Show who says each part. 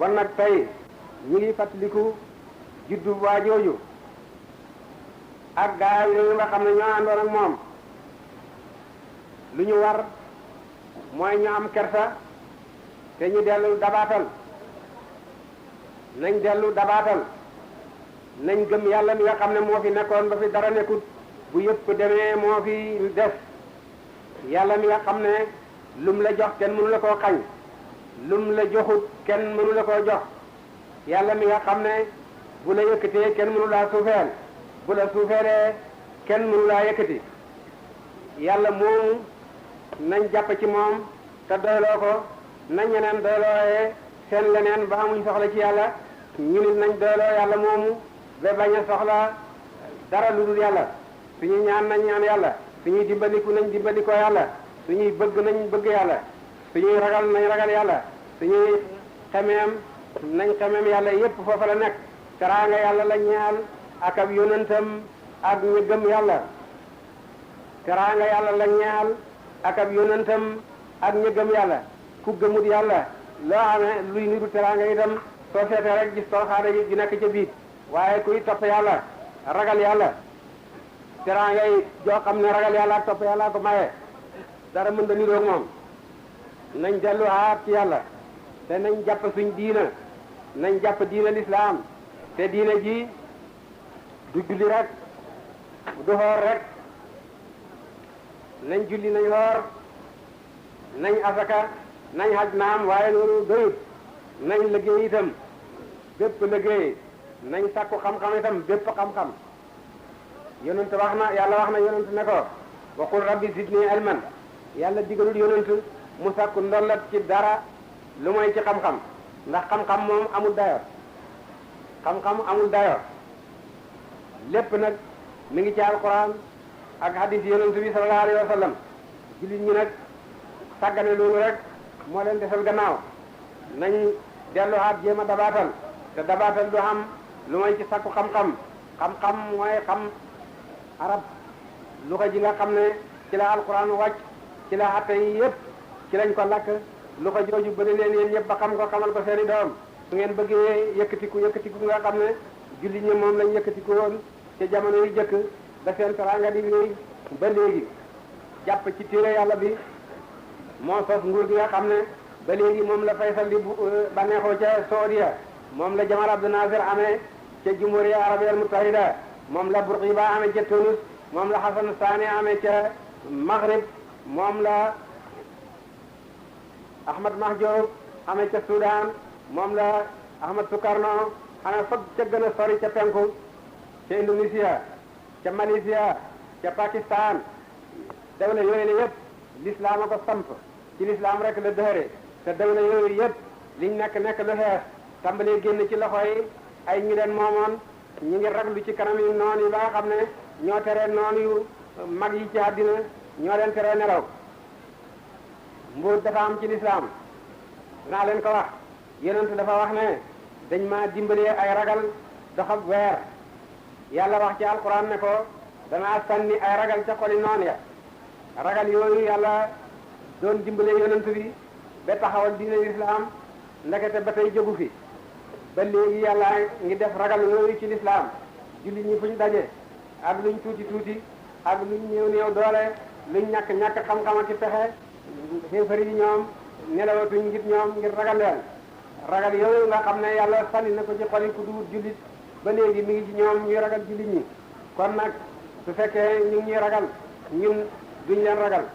Speaker 1: kon nag tey ñu ngi fàttaliku juddu waa jooju ak gaa yooyu nga xam ne ñoo àndoon ak moom. lu ñu war mooy ñu am kersa te ñu dellu dabaatal nañ dellu dabaatal nañ gëm yàlla mi nga xam ne moo fi nekkoon ba fi dara nekkut bu yëpp demee moo fi def yàlla mi nga xam ne lum la jox kenn mënu la koo xañ lum la joxut kenn mënu la koo jox yàlla mi nga xam ne bu la yëkkatee kenn mënu laa suufeel bu la suufeelee kenn mënu laa yëkkati yàlla moomu nañ jàpp ci moom te doyloo ko nañ ñeneen doylooyee seen leneen ba amuñ soxla ci yàlla ñu nit nañ doyloo yàlla moomu ba bañ a soxla dara lu dul yàlla suñuy ñaan nañ ñaan yàlla suñuy dimbaliku nañ dimbalikoo yàlla suñuy bëgg nañ bëgg yàlla suñuy ragal nañ ragal yàlla suñuy xemeem nañ xemeem yàlla yépp foofa la nekk teraanga yàlla la ñaal ak ab yonentam ak ñu gëm yàlla teraanga yàlla la ñaal ak ab yonentam ak ñu gëm yàlla ku gëmut yàlla loo amee luy niru teraanga itam soo seetee rek gis toroxaane yi di nekk ca biir waaye kuy topp yàlla ragal yàlla teraanga yi joo xam ne ragal yàlla ak topp yàlla ko maye dara mën da niroog moom nañ dellu aat ci yàlla te nañ jàpp suñ diina nañ jàpp diina lislaam te diina ji du julli rek du xoor rek nañ julli nañ xoor nañ asaka nañ haj naam waaye loolu doyut nañ liggéey itam bépp liggéey nañ sàkku xam-xam itam bépp xam-xam yonent wax na yàlla wax na yonent ne ko waqul rabbi zidni ilman yàlla digalul yonent mu sàkku ndollat ci dara lu mooy ci xam-xam ndax xam-xam moom amul dayo xam-xam amul dayo lépp nag mi ngi ci alquran ak hadis yonent bi sallallahu alayhi wa sallam jullit ñi nag sàggane loolu rek moo leen desal gannaaw nañ delluwaat jéem a dabaatal te dabaatal du xam lu mooy ci sakku xam-xam xam-xam mooy xam arab lu ko ji nga xam ne ci la alquran wàcc ci la xatte yi yëpp ci lañ ko lakk lu ko jooju bëri leen yéen ñëpp ba xam ko xamal ko seeni doom su ngeen bëggee yëkkatiku nga xam ne jullit ñi moom lañ yëkkatiku woon ci jamono yu jëkk ba seen teraanga di wéy ba léegi jàpp ci téere yàlla bi moo sos nguur gi nga xam ne ba léegi moom la Faysal di baneexoo ca Saudiya moom la Jamal Abdel Nasser amee ca Jumhuriya Arabiyya Mutahida moom la Bourguiba amee ca Tunis moom la Hassan Sani amee ca Maghrib moom la Ahmad Mahjoub amee ca Soudan moom la Ahmad Sukarno amee fag ca gën a sori ca penku ca Indonesia ca Malaysia ca Pakistan dawla yooyu la yëpp l'islam a ko samp ci l'islam rek la dëhëre te dawla yooyu yëpp liñ nekk lu xeex tàmbalee génn ci loxo yi ay ñu leen moomoon ñu ngi raglu ci kanam yi noon yi ba nga xam ne ñoo tere noon yu mag yi ci àddina ñoo leen tere nelaw mbuut dafa am ci l'islam naa leen ko wax yonent dafa wax ne dañ ma dimbalee ay ragal doxab weer yàlla wax ci alquran ne ko danaa sànni ay ragal ca xoli noon ya ragal yooyu yàlla doon dimbalee yonent bi ba taxawal diine l'islam ndekete ba tey jógu fi ba léegi yàlla ngi def ragal yooyu ci l'islam jullit ñi fuñ daje ak luñ tuuti tuuti ak luñ néew doole luñ ñàkk xam-xam ak pexe xéefari yi ñoom nelawatuñ ngir ragal leen ragal yooyu nga xam ne yàlla sànni na ko ci xoli ku duwut jullit ba léegi mi ngi ci ñoom ñuy ragal jullit ñi kon nag su fekkee ñu ngi ñuy ragal ñun duñ leen ragal